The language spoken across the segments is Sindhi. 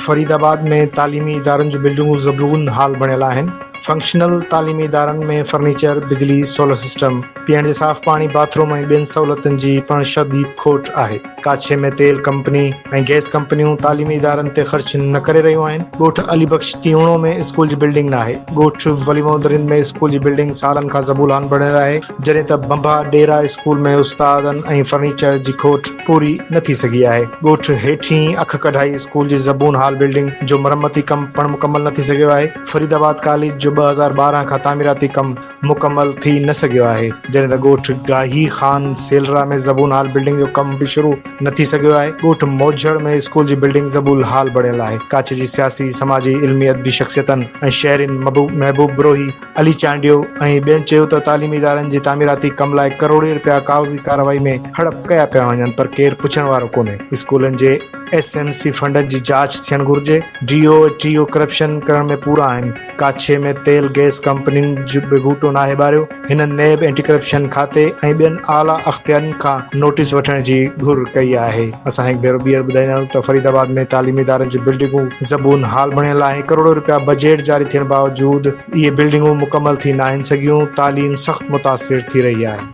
فريد آباد ۾ تعليمي ادارن جون بلڊنگون زبون حال بڻيل آهن. فنڪشنل تعليمي ادارن ۾ فرنيچر، بجلي، سولر سسٽم، پيئڻ جي صاف پاڻي، باٿ روم ۽ ٻين سهولتن جي پڻ شديد کوٽ آهي. ڪاڇي ۾ تيل ڪمپني ۽ گئس ڪمپنيون تعليمي ادارن تي خرچ نه ڪري رهيون آهن. ڳوٺ علي بخش تيوڻو ۾ اسڪول جي بلڊنگ ناهي. ڳوٺ ولي محمد رند ۾ اسڪول جي بلڊنگ سالن کان زبون حال بڻيل آهي. جڏهن ته ڀنڀا ڊيرا اسڪول ۾ استادن ۽ فرنيچر جي کوٽ پوري نه ٿي سگهي آهي. ڳوٺ هيٺين اک ڪڍائي اسڪول جي زبون حال بلڊنگ جو مرمتي ڪم پڻ مڪمل نه ٿي سگهيو آهي. فريد آباد ڪاليج جو 2012 کان تعميراتي ڪم مڪمل ٿي نه سگهيو آهي. جڏهن ته ڳوٺ گاهي خان سيلرا ۾ زبون حال بلڊنگ جو ڪم به شروع نه ٿي سگهيو آهي. ڳوٺ موجهڙ ۾ اسڪول جي بلڊنگ زبون حال بڻيل آهي. ڪاڇي جي سياسي، سماجي، علمي ادبي شخصيتن ۽ شهرين محبوب بروهي، علي چانڊيو ۽ ٻين چيو ته تعليمي ادارن جي تعميراتي ڪم لاء ڪروڙين رپيا ڪاغذي ڪارروائي ۾ هڙپ ڪيا پيا وڃن پر ڪير پڇڻ وارو ڪونهي، اسڪولن جي ايس ايم سي فنڊن جي جاچ ٿيڻ گهرجي، ڊي او ۽ ٽي او ڪرپشن ڪرڻ ۾ پورا آهن، ڪاڇي ۾ تيل گئس ڪمپنين به ٻوٽو ناهي ٻاريو، هنن نيب اينٽي ڪرپشن کاتي ۽ ٻين اعليٰ اختيارين کان نوٽيس وٺڻ جي گهر ڪئي آهي. اسان هڪ ڀيرو ٻيهر ٻڌائيندا هلون ته فريد آباد ۾ تعليمي ادارن جون بلڊنگون زبون حال بڻيل آهن، ڪروڙين رپيا بجيٽ جاري ٿيڻ باوجود اهي بلڊنگون مڪمل ٿي ناهن سگهيون، تعليم سخت متاثر ٿي رهي آهي.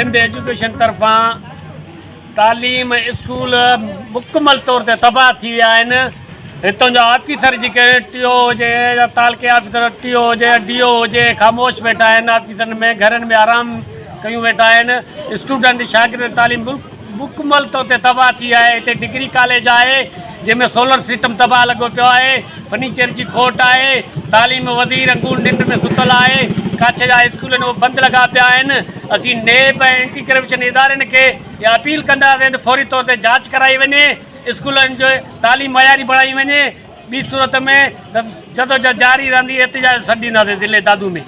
سنڌ ايجوڪيشن طرفان تعليم ۽ اسڪول مڪمل طور تي تباهه ٿي ويا آهن هتان جا آفيسر جيڪي ٽي او هجي يا تعلقي آفيسر ٽي او هجي يا ڊي او هجي خاموش ويٺا آهن آفيسن ۾ گهرن ۾ آرام ڪيون ويٺا آهن اسٽوڊنٽ شاگرد تعليم مڪمل طور تي تباهه ٿي آهي هتي ڊگري ڪاليج آهي جنهن ۾ سولر سسٽم تباهه لڳو پيو آهي فرنيچر جي کوٽ آهي تعليم وزير انگور ننڊ ۾ ستل آهي ڪاڇي جا اسڪول آهن اهي بند لڳا پيا آهن اسين نيب ۽ اينٽي ڪرپشن ادارن کي اها اپيل ڪنداسين ته فوري طور تي جاچ ڪرائي وڃي، اسڪولن جي تعليم معياري بڻائي وڃي، ٻي صورت ۾ جدوجهد جاري رهندي، احتجاج سڏ ڏينداسين ضلعي دادو ۾.